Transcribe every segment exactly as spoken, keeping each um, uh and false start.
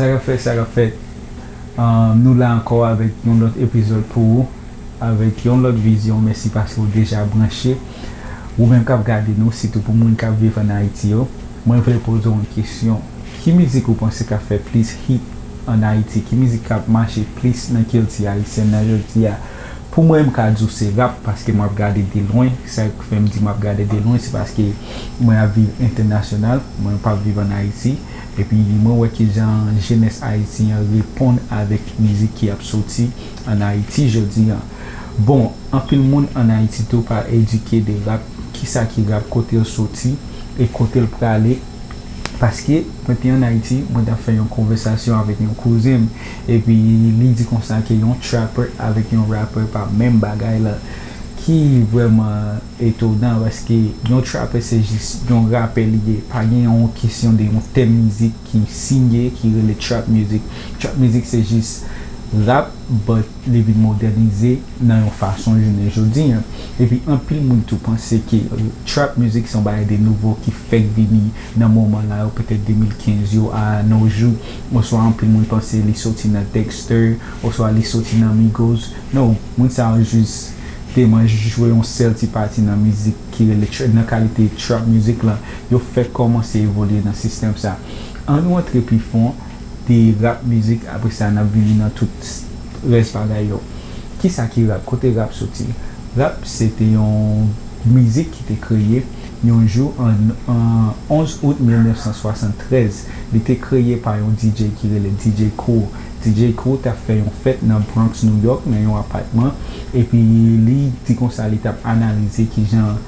Sa k ap fèt, sa k ap fèt. Um, nou la ankò avèk yon lòt epizòd pou ou, avèk yon lòt vizyon. Mèsi paske w deja branche. Ou menm k ap gade nou, sitou pou moun k ap viv ann Ayiti yo, mwen vle poze w yon kesyon. Ki mizik ou panse k ap fè plis hit ann Ayiti? Ki mizik k ap mache plis nan kilti ayisyèn nan jodi a? Pou mwen, m ka di w se rap, paske m ap gade de lwen. Sa k fè m di m ap gade de lwen, se paske mwen ap viv entènasyonal, mwen p ap viv ann Ayiti. Epi mwen wè kijan jenès ayisyen an reponn avèk mizik ki ap soti ann Ayiti jodi a. Bon, anpil moun ann Ayiti tou pa edike de rap, kisa ki rap, kote l soti e kote l prale. Paske mwen te ann Ayiti, mwen t ap fè yon konvèsasyon avèk yon kouzen m, epi li di konsa ke yon trapper avèk yon rapper pa menm bagay la, ki vrèman etonan, paske yon trapper se jis yon rapè li ye, pa gen yon kesyon de yon tèm mizik ki siyen, ki rele trap music. Trap music se jis rap, but li vin modènize nan yon fason jounen jodi a. Epi anpil moun tou panse ke trap music se yon bagay de nouvo ki fèk vini nan moman la yo, petèt de mil kenz yo a nos jours, oswa anpil moun panse li soti nan Dexter, oswa li soti nan Migos. Non, moun sa yo jis te man jwe yon sèl ti pati nan mizik ki rele tra-, nan kalite trap music la, yo fèk kòmanse evolye nan sistèm sa. Ann nou antre pi fon de rap music, apre sa n ap vini nan tout rès bagay yo. Kisa ki rap? Kote rap soti? Rap se te yon mizik ki te kreye yon jou an, an onz out mil nèf san swasanntrèz. Li te kreye pa yon D J ki rele D J Kool. D J Kool t ap fè yon fèt nan Bronx, New York, nan yon apatman, epi li di konsa li t ap analize kijan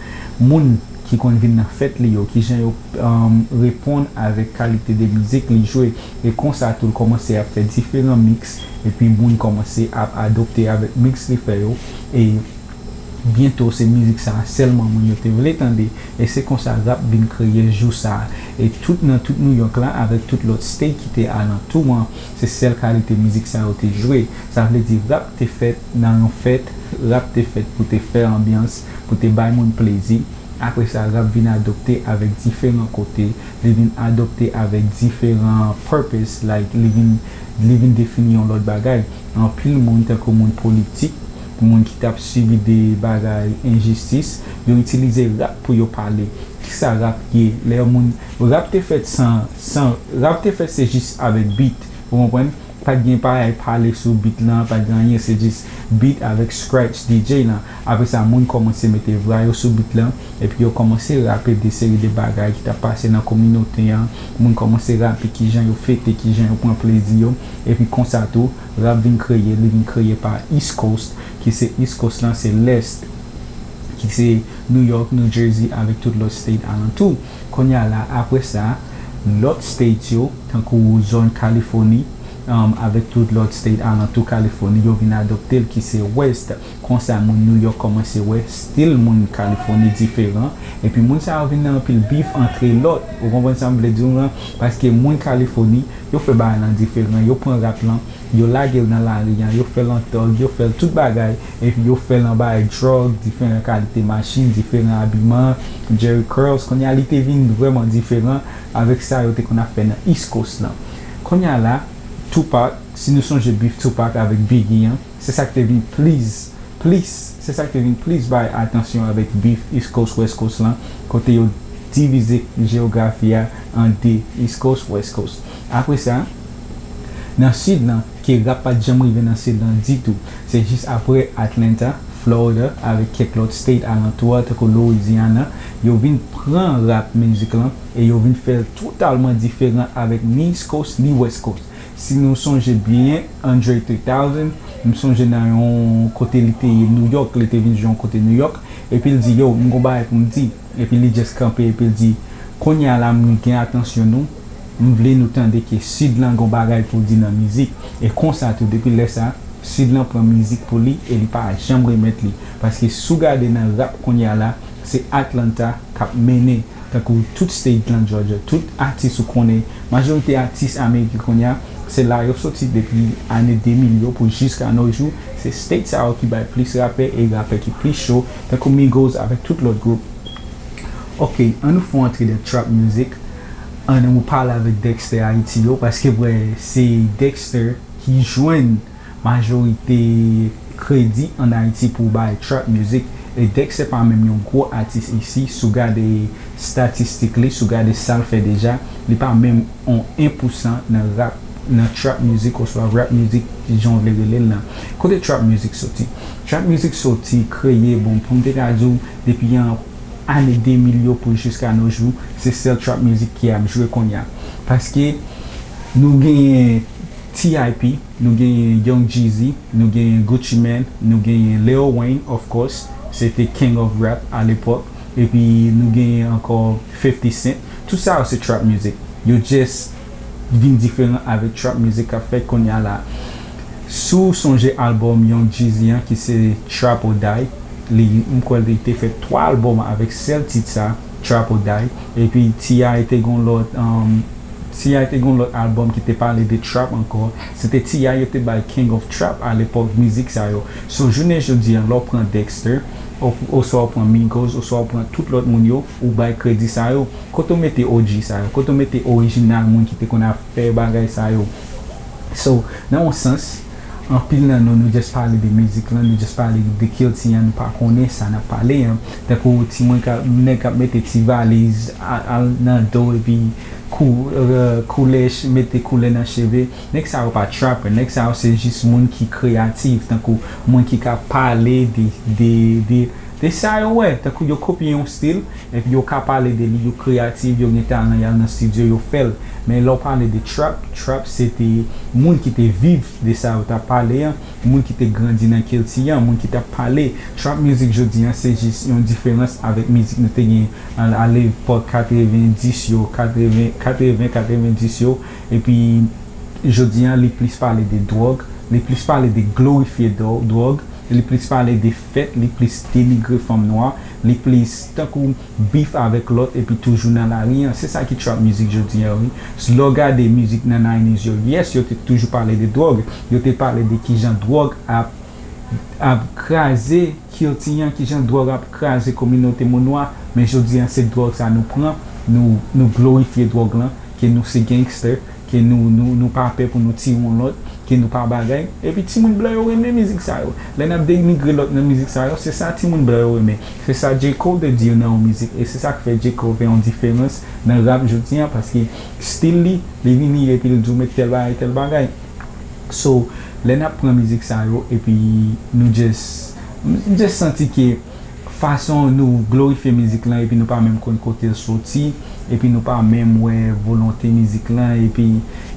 moun ki konn vin nan fèt li yo, kijan yo, um, reponn avèk kalite de mizik li jwe. E konsa tou, l kòmanse ap fè diferan mix, epi moun kòmanse ap adopte avèk mix li fè yo. E byento, se mizik sa a sèlman moun yo te vle tande, e se konsa rap vin kreye jou sa a. E tout nan tout New York la, avèk tout lòt state ki te alantou an, se sèl kalite mizik sa yo te jwe. Sa vle di rap te fèt nan yon fèt, rap te fèt pou te fè anbyans, pou te bay moun plezi. Apre sa, rap vin adopte avèk diferan kote, li vin adopte avèk diferan purpose, like, li vin, li vin defini yon lòt bagay. Anpil moun, tankou moun politik, moun ki t ap sibi de bagay enjistis, yo itilize rap pou yo pale. Kisa rap ye? Lè yon moun, rap te fèt san, san, rap te fèt se jis avèk beat, ou konprann? Pa t gen pa al pale sou beat lan, pa t gen anyen, se jis beat avèk scratch D J lan. Apre sa, moun kòmanse mete vwa yo sou beat lan, epi yo kòmanse rape de seri de bagay ki t ap pase nan kominote an. Moun kòmanse rape kijan yo fete, kijan yo pran plezi yo. Epi konsa tou, rap vin kreye, li vin kreye pa East Coast, ki se East Coast lan, se Lès, ki se New York, New Jersey, avèk tout lòt state alantou. Kounye a la, apre sa, lòt state yo, tankou zòn Kalifòni, um, avèk tout lòt state alantou Kalifòni, yo vin adopte l, ki se West. Konsa, moun New York kòmanse wè stil moun Kalifòni diferan. Epi moun sa yo vin nan anpil bif antre lòt. Ou konprann sa m vle di w lan? Paske moun Kalifòni, yo fè bagay lan diferan. Yo pran rap lan, yo lage l nan lari an, yo fè l an tòg, yo fè l tout bagay. Epi yo fè l anba dròg, diferan kalite machin, diferan abiman, Jheri Curls. Kounye a, li te vin vrèman diferan avèk sa yo te konn ap fè nan East Coast lan. Kounye a la, Tupac, si nou sonje bif Tupac avèk Biggie an, se sa k te vin plis, plis, se sa k te vin plis bay atansyon avèk bif East Coast, West Coast lan, kote yo divize jewografi a an de, East Coast, West Coast. Apre sa, nan Sid lan, ke rap pa t janm rive nan Sid lan ditou. Se jis apre Atlanta, Florida, avèk kèk lòt state alantou a, tankou Louisiana, yo vin pran rap mizik lan e yo vin fè l totalman diferan avèk ni East Coast ni West Coast. Si nou sonje byen, Andre three thousand, m sonje nan yon kote li te ye New York, li te vin jwe yon kote New York, epi l di, "Yo, m gon bagay pou m di." Epi li just kanpe, epi l di, "Kounye a la, m gen atansyon nou, m vle nou tande ke Sid lan gon bagay pou l di nan mizik." E konsa tou, depi lè sa, Sid lan pran mizik pou li e li pa janm remèt li. Paske si w gade nan rap kounye a la, se Atlanta k ap mennen. Tankou tout state lan Georgia, tout atis ou konnen, majorite atis Ameriken kounye a, se la yo soti depi ane de mil yo pou jiska nos jours. Se state sa yo ki bay plis rapè e rapè ki plis cho, tankou Migos avèk tout lòt gwoup. Ok, ann nou fè yon antre nan trap music. Ann nou pale avèk Dexter Ayiti yo, paske vre se Dexter ki jwenn majorite kredi ann Ayiti pou bay trap music. E Dexter pa menm yon gwo atis isi, si w gade statistik li, si w gade sa l fè deja, li pa menm on en pousan nan rap, nan trap music oswa rap music, jan w vle rele l lan. Kote trap music soti? Trap music soti, kreye, bon, pou m te ka di w, depi an ane de mil yo pou jiska no jou, se sèl trap music ki ap jwe kounye a. Paske nou genyen T I P, nou genyen Young Jeezy, nou genyen Gucci Mane, nou genyen Lil Wayne, of course, se te King of Rap a lepòk, epi nou genyen ankò fifty Cent. Tout sa yo se trap music. Yo just vin diferan avèk trap music k ap fèt kounye a la. Si w sonje albòm Young Jeezy an ki se Trap or Die, li, m kwè li te fè twa albòm avèk sèl tit sa, Trap or Die, epi T I te gon lòt, um, T I te gon lòt albòm ki te pale de trap ankò. Se te T I yo te bay King of Trap a lepòk mizik sa yo. So, jounen jodi an, lè w pran Dexter, o-, oswa w pran Migos, oswa w pran tout lòt moun yo, ou bay kredi sa yo. Kote w mete O G sa yo? Kote w mete orijinal moun ki te konn ap fè bagay sa yo? So, nan yon sans, anpil nan nou, nou just pale de mizik lan, nou just pale de kilti an, nou pa konnen sa n ap pale an. Tankou timoun ka, nèg k ap mete ti valiz a-, al nan do epi kou-, euh, koulè ch-, mete koulè nan cheve. Nèg sa yo pa trapper, nèg sa yo se jis moun ki kreyatif, tankou moun ki ka pale de, de, de, de sa yo wè, tankou yo kopye yon stil, epi yo ka pale de li, yo kreyatif, yo gen talan, y al nan estidyo, yo fè l. Men lè w pale de trap, trap se te moun ki te viv de sa yo t ap pale an, moun ki te grandi nan kilti an, moun ki t ap pale. Trap music jodi an se jis yon diferans avèk mizik nou te gen a, a lepòk katreven dis yo, katreven, katreven, katreven dis yo, epi jodi an li plis pale de dwòg, li plis pale de glorifye dwò-, dwòg, li plis pale de fèt, li plis denigre fanm nwa, li plis tankou beef avèk lòt epi toujou nan lari an. Se sa ki trap music jodi an, wi. Lè w gade mizik nan nineties yo, yes, yo te toujou pale de dwòg, yo te pale de kijan dwòg ap, ap kraze kilti an, kijan dwòg ap kraze kominote moun nwa, men jodi an se dwòg sa nou pran, nou, nou glorifye dwòg lan, ke nou se gangster, ke nou, nou, nou pa pè pou nou tiye yon lòt, ke nou pa bagay. Epi timoun blan yo renmen mizik sa yo. Lè n ap denigre lòt nan mizik sa yo, se sa timoun blan yo renmen. Se sa J. Cole te di yo nan yon mizik. E se sa k fè J. Cole fè yon diferans nan rap jodi an, paske stil li, li vini epi l di w met tèl bagay, tèl bagay. So, lè n ap pran mizik sa yo, epi nou just, m just santi ke fason nou glorifye mizik lan, epi nou pa menm konn kote l soti, epi nou pa menm wè volonte mizik lan, epi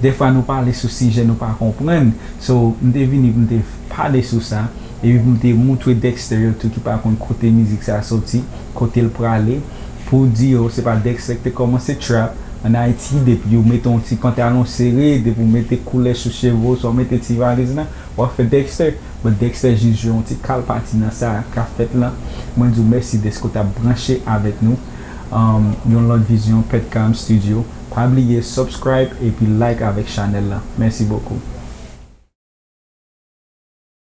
dèfwa nou pale sou sijè nou pa konprann. So, m te vini pou m te pale sou sa, epi pou m te moutre Dexter yo tou ki pa konn kote mizik sa soti, kote l prale, pou di yo se pa Dexter ki te kòmanse trap ann Ayiti, depi w mete yon ti pantalon sere, depi w mete koulè sou cheve w, sa w mete ti valiz lan, w ap fè Dexter. But Dexter jis jwe yon ti kal pati nan sa k ap fèt lan. Mwen di w mèsi dèske w t ap branche avèk nou. Um, yon lòt vizyon, Pet Calm Studio. Pa bliye subscribe epi like avèk chanèl lan. Mèsi bokou.